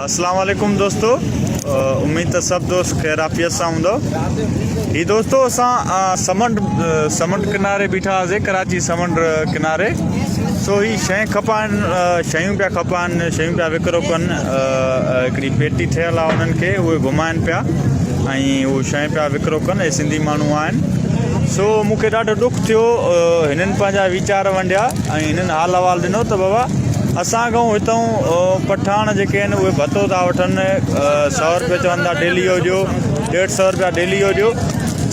اسلام عليڪم دوستو اميد ته سڀ دوست خير عافيت سان هوندو هي دوستو اسان سمنڊ سمنڊ ڪناري بيٺا هئاسي ڪراچي سمنڊ ڪناري سو هي شيء کپائن شيون پيا کپائن شيون پيا وڪرو ڪن هڪڙي پيٽي ٺهيل آهي انهن کي اهي گهمائن پيا ۽ اهو شيء پيا وڪرو ڪن هي سنڌي ماڻهو آهن سو مون کي ڏاڍو ڏک ٿيو هنن پنهنجا ويچار ونڊيا ۽ هنن حال احوال ڏنو ته بابا اسان کان هتئون پٺاڻ جيڪي آهن اهي ڀتو ٿا وٺن سئو روپيا چون ٿا ڊيلي جو ڏيو ڏيڍ سئو روپيا ڊيلي جو ڏيو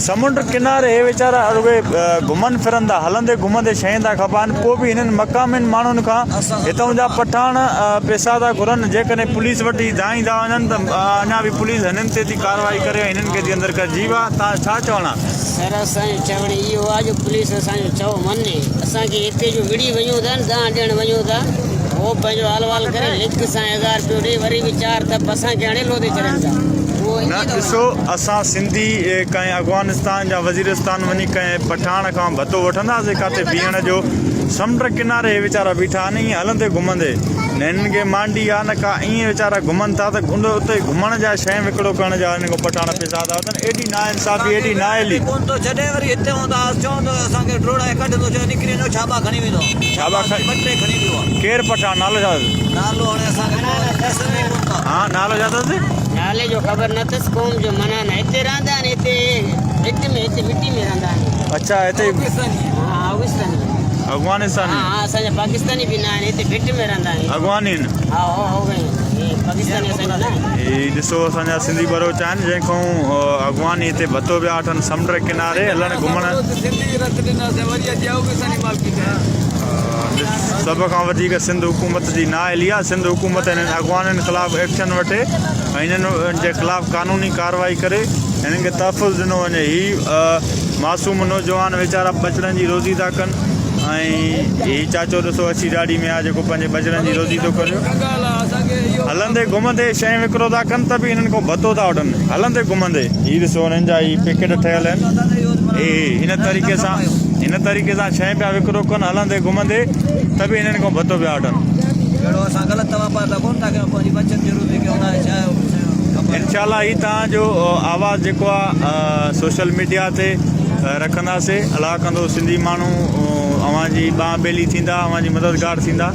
سمنڊ ڪناري هي ويچارا رڳي گهمن ڦرن ٿا هلندي گهمندي شيون ٿا کپائن پوء به هنن مقامين ماڻهن کان هتئون جا پٺاڻ پيسا ٿا گهرن جيڪڏهن پوليس وٽ هي دانهين ٿا وڃن ته اڃا به پوليس هنن تي ٿي ڪارروائي ڪري ۽ هنن کي ٿي اندر ڪري جي وا تان ڇا چوڻ آهي سر اسان جو چوڻ اهو آ جو پوليس اسان جو چئو مڃي اسان کي هتي جو وڙهي وڃون ٿا نه دانهن ڏيڻ وڃون ٿا هو پنهنجو حال وال ڪري لک سان هزار رپيو ڏئي وري به چار ٿپ اسان کي هڻي لوڌي ڇڏين ٿا اهو نه ائين ٿو ڏسو اسان سنڌي ڪنهن افغانستان يا وزيرستان وڃي ڪنهن پٺاڻ کان ڀتو وٺنداسين ڪاٿي بيهڻ جو سمنڊ ڪناري هي ويچارا بيٺا آهن ائين هلندي گهمندي نه هنن کي مانڊي آ نه ڪا ائين ويچارا گهمن ٿا ته اتي گهمڻ جا شيء وڪڙو ڪرڻ جا هنن کان پٺاڻ پيسا ٿا وٺن ايڏي نا انصافي ايڏي نااهلي. ڪونه ٿو ڇڏي وري هتي هوندا هئس چوندو هيس اسان کي ڊوڙائي ڪڍندو چيو نڪري وڃو ڇاٻا کڻي ويندو ڇاٻا کڻي ٻه ٽي کڻي ويو آ ڪير پٺاڻ نالو ڇا اٿس نالو هاڻي اسان کي ڏسن ئي ڪونه ٿا ها نالو ڇا اٿس نالي جو خبر نه اٿس قوم جو منع نه هتي رهندا آهن هتي هت ۾ هتي مٽي ۾ رهندا آهن اڇا هتي ها افغانستاني افغانستاني ها ها اسان جا پاڪستاني به نه آهن هتي ڀٽ ۾ رهندا آهن افغاني آهن ها هو هو پاڪستاني اسان جا نه آهن هي ڏسو اسان جا سنڌي ٻروچ آهن جنهن کان اغواني هتي ڀتو پيا وٺن سمنڊ ڪناري هلڻ گهمڻ سڀ کان وڌيڪ سنڌ حڪومت جي نااهلي آهي سنڌ حڪومت هنن اغوانين خلاف ايڪشن وٺي ۽ هنن جي خلاف قانوني ڪارروائي ڪري هنن کي تحفظ ڏنو وڃي هي معصوم نوجوان ويچارا ٻچڙن جي روزي ٿا ڪن ۽ هي چاچو ڏسو اڇي ڏاڙهي ۾ آهي جيڪو پنهنجي ٻچڙن جي روزي ٿو ڪري هلندي گهمندي شيء وڪرو ٿا ڪن ته به هنن کان ڀتو ٿا وٺن هلندي گهمندي هي ڏسو هنن جا هي پيڪيٽ ٺهيل آهن هي هن طريقي سان هن طريقي سان شيء پيا وڪرو ڪن هلندي گهمندي ته به هنن کان ڀتو پيا وٺن. انشاء الله هي توهان جو آواز جيڪو آ سوشل ميڊيا تي رکنداسي الله ڪندو سنڌي ماڻهو اوهان جي ٻانهن ٻيلي ٿيندا اوهان جي مددگار ٿيندا.